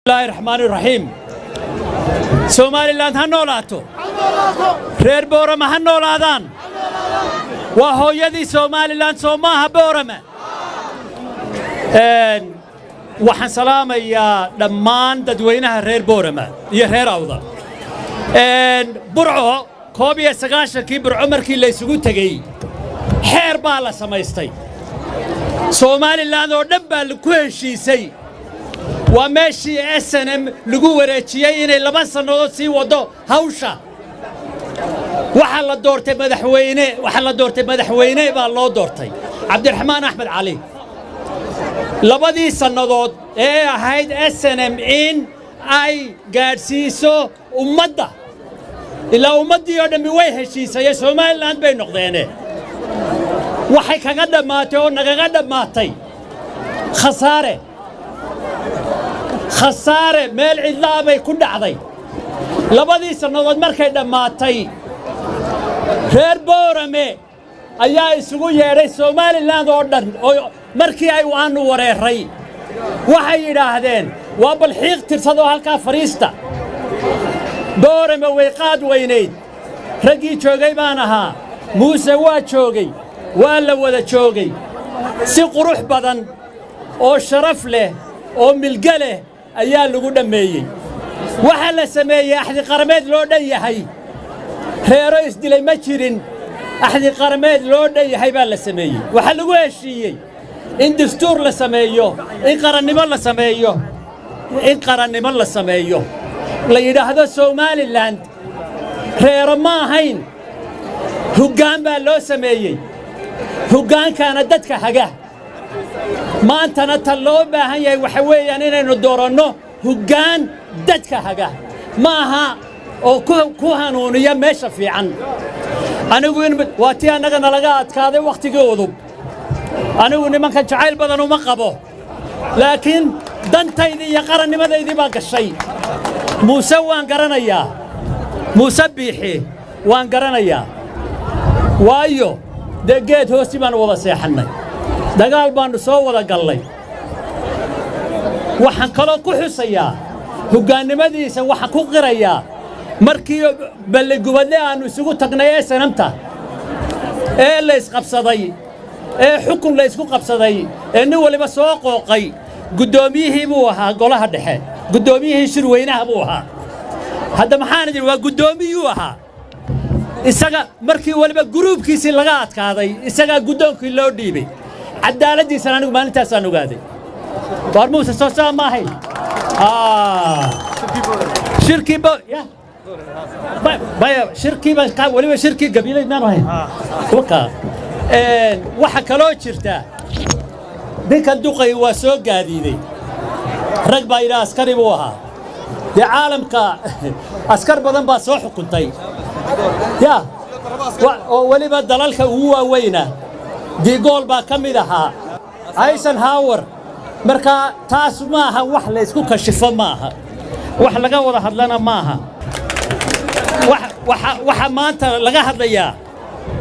Bismillaahi raxmaani raxiim. Somalilan ha noolaato, reer Boorama ha noolaadaan. Waa hooyadii Somalilan, soo maaha Boorama? Waxaan salaamayaa dhammaan dadweynaha reer Boorama iyo reer Awdal. Burco 91-kii, Burco markii la isugu tegey, xeer baa la samaystay. Somalilan oo dhan baa ku heshiisay. Waa meeshii SNM lagu wareejiyey inay 2 sannadood sii waddo hawsha. Waxaa la doortay madaxweyne, waxaa la doortay madaxweyne baa loo doortay Cabdiraxmaan Axmed Cali. Labadii sannadood ee ahayd SNM in ay gaadhsiiso ummadda, ilaa ummaddii oo dhammi way heshiisaye, Somalilan bay noqdeene, waxay kaga dhammaatay oo nagaga dhammaatay khasaare. Khasaare meel cidlaa bay ku dhacday. Labadii sannadood markay dhammaatay, reer Boorame ayaa isugu yeedhay Somalilan oo dhan, oo markii ay aanu wareerray waxay yidhaahdeen, waa bal xiiq tirsadoo halkaa fadhiista. Boorame way qaad weynayd. Raggii joogay baan ahaa, Muuse waa joogay, waa la wada joogay. Si qurux badan oo sharaf leh oo milge leh ayaa lagu dhammeeyey. Waxaa la sameeyey axdi qarameed loo dhan yahay. Reero isdilay ma jirin. Axdi qarameed loo dhan yahay baa la sameeyey. Waxaa lagu heshiiyey in dastuur la sameeyo, in qarannimo la sameeyo, in qarannimo la sameeyo la yidhaahdo Somalilan. Reero ma ahayn. Hoggaan baa loo sameeyey, hoggaankaana dadka haga. Maantana tan loo baahan yahay waxa weeyaan inaynu dooranno hoggaan dadka haga, ma aha oo ku hanuuniya meesha fiican. Anigu waa tii annaga nalaga adkaaday wakhtigii Udub. Anigu nimankan jacayl badan uma qabo, laakiin dantaydii iyo qarannimadaydii baa gashay. Muuse waan garanayaa, Muuse Biixi waan garanayaa, waayo dee geed hoostii baannu wada seexannay, dagaal baannu soo wada gallay. Waxaan kaloo ku xusayaa hoggaannimadiisa, waxaan ku qirayaa markii Balligubadle aannu isugu tagnay ee SNM-ta ee la isqabsaday, ee xukun la ysku qabsaday, ee nin waliba soo qooqay, guddoomiyihii buu ahaa golaha dhexe, guddoomiyihii shirweynaha buu ahaa. Hadda maxaan idin, waa guddoomiyuu ahaa isaga. Markii waliba guruubkiisii laga adkaaday, isagaa guddoonkii loo dhiibay. Caddaaladdiisana anigu maalintaasaan ogaaday. Waar Muuse, soo saa ma ahayn shirkii ya maya shirkii baan weliba shirkii Gabiilay maanu ahayn waka. Waxa kaloo jirta, ninkan duqay waa soo gaadiiday. Rag baa yidhaha askari buu ahaa. Dee caalamka askar badan baa soo xukuntay ya, oo weliba dalalka ugu waaweyna. De Gaulle baa ka mid ahaa, Eisenhower. Marka taas maaha wax la ysku kashifo, maaha wax laga wada hadlana maaha. Waxa maanta laga hadlayaa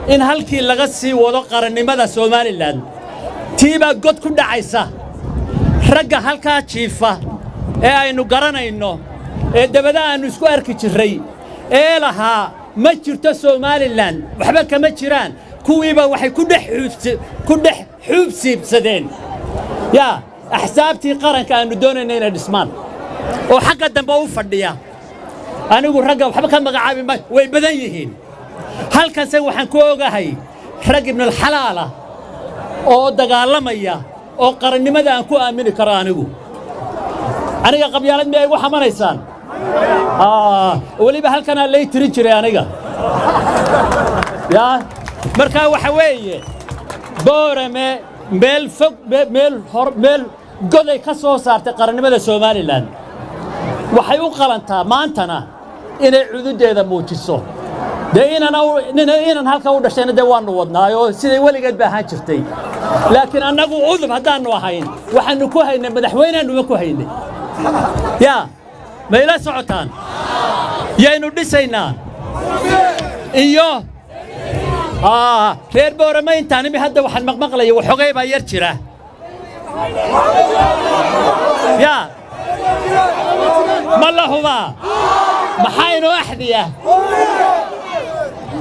in halkii laga sii wado qarannimada Somalilan. Tii baa god ku dhacaysa. Ragga halkaa jiifa ee aynu garanayno, ee dabada aannu isku arki jirray, ee lahaa ma jirto Somalilan, waxba kama jiraan, kuwiiba waxay ku dhex xuub siibsadeen yaa axsaabtii qaranka aannu doonayna inay dhismaan oo xagga dambe u fadhiya. Anigu ragga waxba ka magacaabi maayo, way badan yihiin. Halkanse waxaan ku ogahay rag ibnulxalaala oo dagaalamaya oo qarannimada aan ku aamini karo. Aniga qabyaalad miyaa igu xamanaysaan? Weliba halkanaa lay tirin jiray aniga yaa. Markaa waxa weeye, Boorame meel fog, meel hor, meel goday ka soo saartay qarannimada Somalilan. Waxay u qalantaa maantana inay cududdeeda muujiso. Dee inan halka u dhashayna dee waannu wadnaayoo siday weligeed ba ahaan jirtay. Laakiin annagu Udub haddaannu ahayn, waxaannu ku haynay madaxweyneannuma ku haynay. Yaa ma ila socotaan? Yaynu dhisaynaa iyo reer Boorama intaan imi hadda waxaan maqmaqlaya waxoogay baa yar jira yaa. Ma la hubaa? Maxaa inoo axdiya?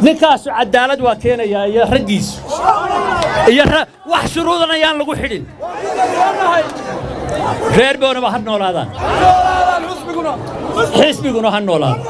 Ninkaasu cadaalad waa keenayaa iyo raggiisu iyo wax shuruudan ayaan lagu xidhin. Reer Boorama ha noolaadaan, xisbiguna ha noolaado.